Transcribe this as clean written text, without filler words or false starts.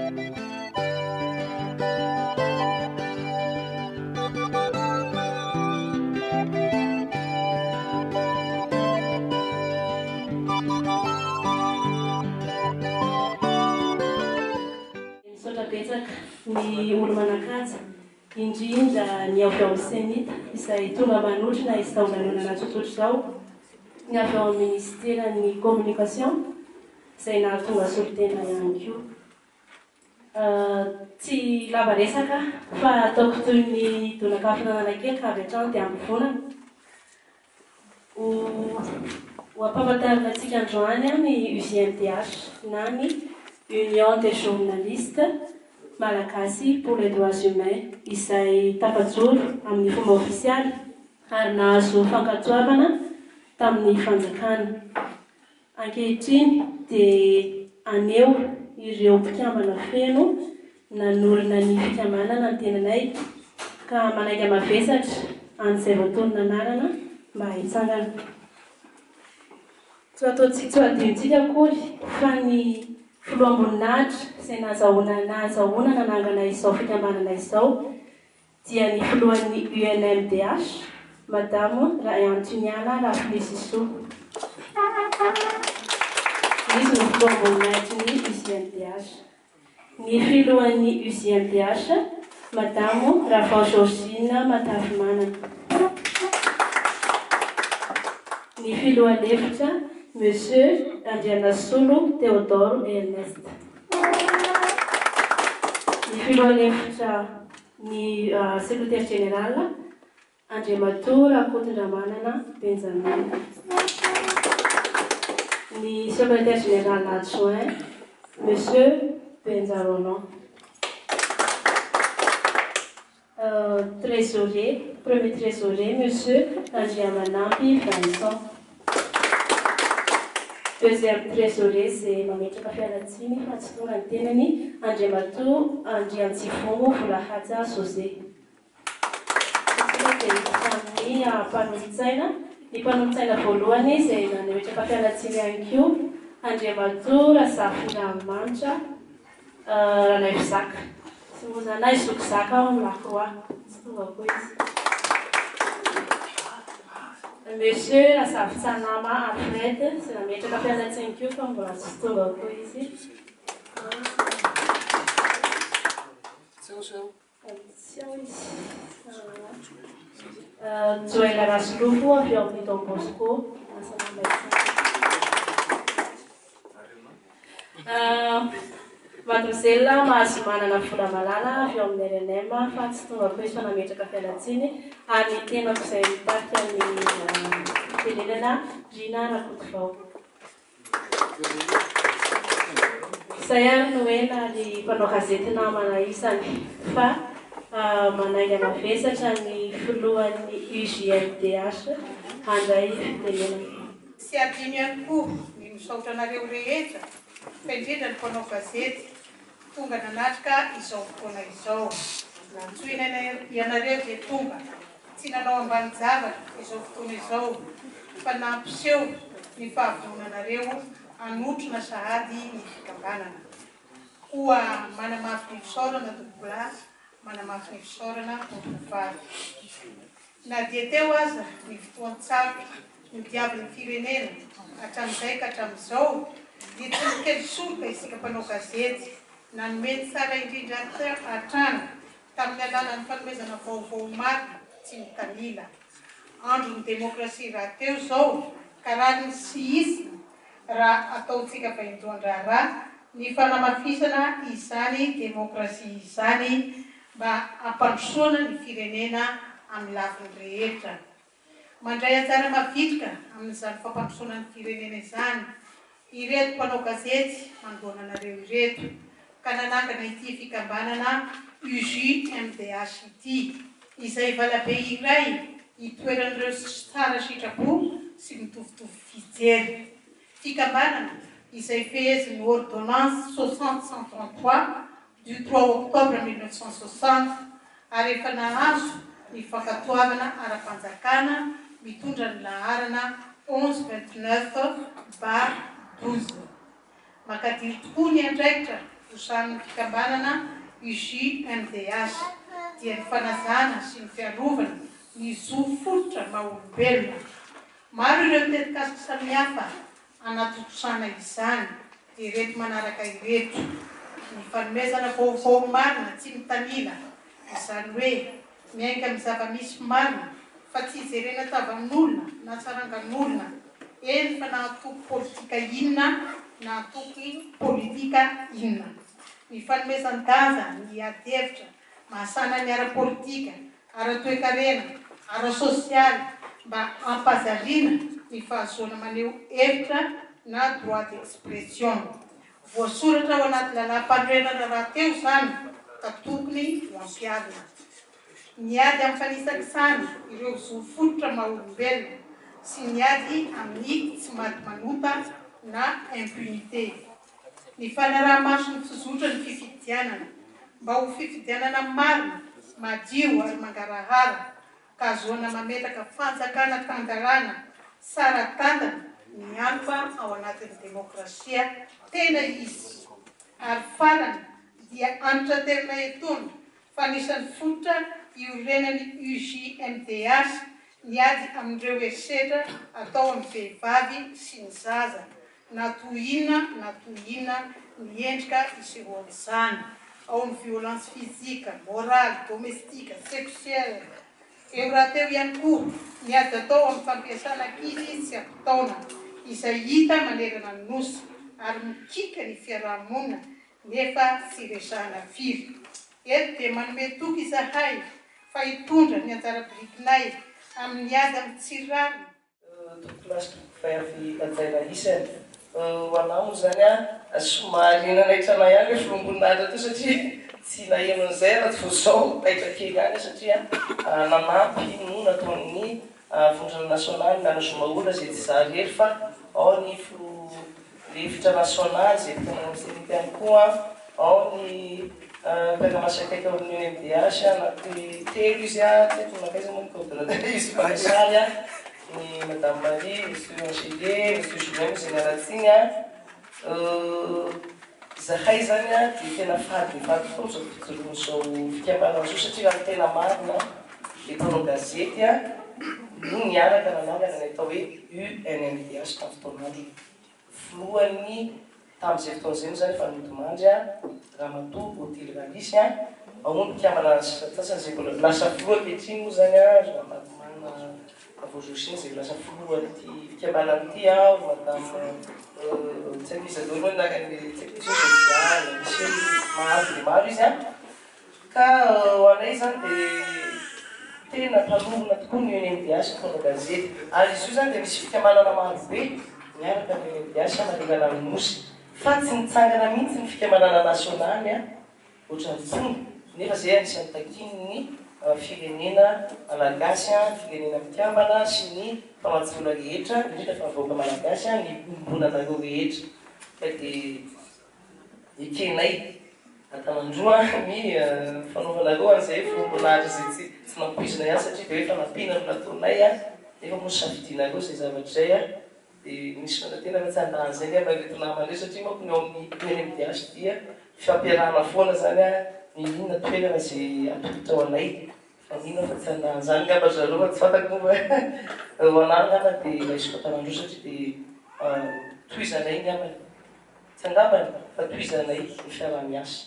Misaotra betsaka ny olo-manan-kaja, indrindra ny avy ao amin'ny Cenit izay tonga manotrona izao lanonana tsotsotra izao, ny avy ao amin'ny Minisiteran'ny Communication izay nahatonga solontena ihany koa. Tsy lava resaka fa ataoko toy ny donak'afon'Analakely ka avy hatrany dia ampivonana. Ho ho ampahafantarina antsika androany ny UJMDH na ny Union des Journalistes Malagasy pour les Droits Humains izay tafajoro amin'ny fomba ofisialy ary nahazo fankatoavana tamin'ny fanjakana. Ankehitriny dia haneho ireo mpikambana feno nanorina ny fikambanana ny tenanay ka manainga mavesatra an'izay voatonona anarana mba hitsangana. Tsy ho ataontsika, tsy ho adinontsika akory fa ny filoham-boninahitra izay nahazahoana nahazahoana nanangana izao fikambanana izao dia ny filohan'ny UNMDH, Madamo Raeantoniala Rafilisisoa. Izy no filoham-boninahitry ny UJMDH. Ny filohan'ny UJMDH, Madamo Ravao Georgine Matavimanana. Ny filoha lefitra, Monsieur Andrianasolo Théodore Ernest. Ny filoha lefitra Ny Secrétaire Général, Andriamatoa Rakotondramanana Benjamin. Ny Secrétaire Général Adjoint, Monsieur Benja Roland. Trésorier, Premier Trésorier, Monsieur Andriamanampy Vincent. Deuxième trésorier izay mametraka fialantsiny fa tsy tonga ny tenany, Andriamatoa Andriantsivongo Volahaja José. Isika dia hiditra amin'ny mpanolotsaina. Ny mpanolotsaina voalohany izay nametraka fialantsiny ihany koa, Andriamatoa Razafindramanitra Ranaivozaka. Tsy moa izany, na i Zoky Zaka ao amin'ny La Croix. Tsy tonga koa izy. Monsieur Razafintsalama Alfred, izay nametraka fialantsiny koa fa mbola tsy tonga koa izy. Tsy ao izy. Joël Rasolofo avy ao amin'ny Don Bosco. Mademoiselle Mahazomanana Volamalala avy ao amin'ny rnm fa tsy tonga koa izy fa nametraka fialantsiny ary ny tenako izay mitarika ny fitenenana Rina Rakotovao. Izay ary no ela ry mpanao gazety namana isany fa manainga mavesatra ny filohan'ny UJMDH handray fitenenana. Tsy adino ihany koa ny misaotra anareo rehetra fa indrindra ny mpanao gazety tonga nanatrika izao fotoana izao. Nantsoina ianareo dia tonga. Tsy nanao ambanin-javatra izao fotoana izao fa nampiseho ny fahavononanareo hanotrona sahady ny fikambanana. Koa manamafy ny fisaorana tompokolahy, manamafy ny fisaorana tompokovavy. Na dia teo aza ny fotoan-tsarotra nodiavin'ny firenena hatramin'izay ka hatramin'izao dia tsy nikely soroka isika mpanao gazety nanome ny tsara indrindra hatrany tamin'ny alalan'ny fanomezana vaovao marina tsy mitanila. Andron'ny demokrasia rahateo izao ka rariny sy hitsiny raha ataontsika vaindohan-draharaha ny fanamafisana izany demokrasia izany mba hampandrosoana ny firenena amin'ny lafiny rehetra. Mandray anjara mavitrika amin'izany fampandrosoana ny firenena izany ireto mpanao gazety manoloana anareo ireto ka nanangana ity fikambanana UJMDH ity, izay valabe iray itoeran'ireo tsara sitrapo sy mitovitovy fijery. Fikambanana izay fehezin'ny Ordonnance 60 133 du 3 octobre 1960 ary efa nahazo ny fankatoavana ara-panjakana mitondra ny laharana 11 29 barre 12. Makadiry tokoa ny andraikitra. tontosan'ny fikambanana UJMDH, dia ny fanajana sy ny fiarovana ny zo fototra maha olombelona. Maro ireo tetikasa samihafa hanatontosana izany, dia ireto manaraka ireto, ny fanomezana vaovao marina tsy mitanila, izany hoe miainga amin'ny zava-misy marina fa tsy ijerena tavan'olona na sarangan'olona, eny fa na antoko politika inona na antoko politika inona. Ny fanomezan-danja ny adihevitra mahasana ny ara-politika, ara-toekarena, ara-sosialy mba hampazariana ny fahazoana maneho hevitra na droit d'expression. Voasoratra ao anaty lalàm-panorenana rahateo izany ka tokony ho ampiharina. Ny ady amin'ny fanisakisana ireo zo fototra maha olombelona sy ny ady amin'ny tsy maty manota na impunité. Ny fanaraha-maso ny fizotran'ny fifidianana mba ho fifidianana marina, madio ary mangarahara ka ahazoana mametraka fanjakana tan-dalàna tsara tantana miantoka ao anatin'ny demokrasia tena izy. Ary farany dia antitraterina etoana fa anisan'ny fototra iorenan'ny UJMDH ny ady amin'ireo herisetra atao amin'ny vehivavy sy ny zaza na toy inona na toy inona ny endrika isehoan'izany, ao ny violence physique, morale, domestique, sexuelle. Eo rahateo ihany koa ny ady atao amin'ny fampiasana ankizy tsy ampy taona, izay hita manerana ny Nosy ary mikiaka ny fiaraha-monina nefa tsy resahana firy. Eto dia manome toky izahay fa hitondra ny anjara birikinay amin'ny ady amin'ny tsy rariny, Tompokolahy sy tompokovavy hajaina isany. Ho anah moa izany an, somary nanaitra anah ihany ilay filoham-boninahitra teo satria tsy naheno an'izay aho raha tsy vao izao, taitra kely ihany aho satria nanampy no nataon'ny vondrona nasionaly Miala Zomahola izay tsy izaho irery fa ao ny filoha Lefitra nasionaly izay mpikambana amin'ny Cenit ihany koa, ao ny mpiara-miasa akaiky ao amin'ny UNMDH, anaty telo izy, tsy haiko nankaiza moa ny coordonnateur izy mpaka sary, ny Madame Marie, Monsieur Angelier, Monsieur Julien moa izay miala tsiny. Izahay izany dia tena faly dia faly tokoa amin'izao fijoroan'izao fikambanana izao satria raha ny tena marina dia mpanao gazety no niaraka nanangana ny atao hoe UNMDH tamin'ny fotoan'androny. Filohan'ny tamin'izay fotoana izay moa izany efa nodimandry Ramatoa Odile Ralisy, ao moa ny mpikambana sasantsasany izay mbola lasa filoha ankehitriny moa izany ry Ravatomanga Avozoshiny izay lasa filohan'ity fikambanana ity, ry Madame tsy haiko iza daholo moa ny anarany, tsy haiko misy hoe Josiane, misy hoe maro dia maro izy an. Ka ho anay izany dia tena mpanorina tokoa ny UNMDH mpanao gazety. Ary izy io izany dia misy fikambanana maro be miaraka amin'ny UNMDH manerana ny Nosy. Fa tsy nitsangana mihitsy ny fikambanana nasionaly ohatran'ny itony, nefa izay anisan'ny takian'ny firenena Malagasy, firenena mikambana sy ny mpamatsy vola rehetra, indrindra fa ny vahoaka Malagasy, ny iombonanareo rehetra. Ka dia. Ekenay Antanandroa ny fanaovanareo an'izay filoham-boninahitra izay tsy tsy nampoizina ihany satria dia hoe fanampiana no nataonay nefa moa safidianareo izay zavatra izay dia misy manantena fa tsy handà an'izay angamba ireto namana ireto satria manko ny ao amin'ny UNMDH dia fiampiarahana foana izany n'inon'inona toerana izay atolotra ho anay fa mino aho fa tsy handà an'izany angamba ry zareo fa tsy fantako moa fa ho anah angamba dia raisiko Antanandroa satria dia tohizanay angambany. Tsy angambany fa tohizanay ny fiaraha-miasa.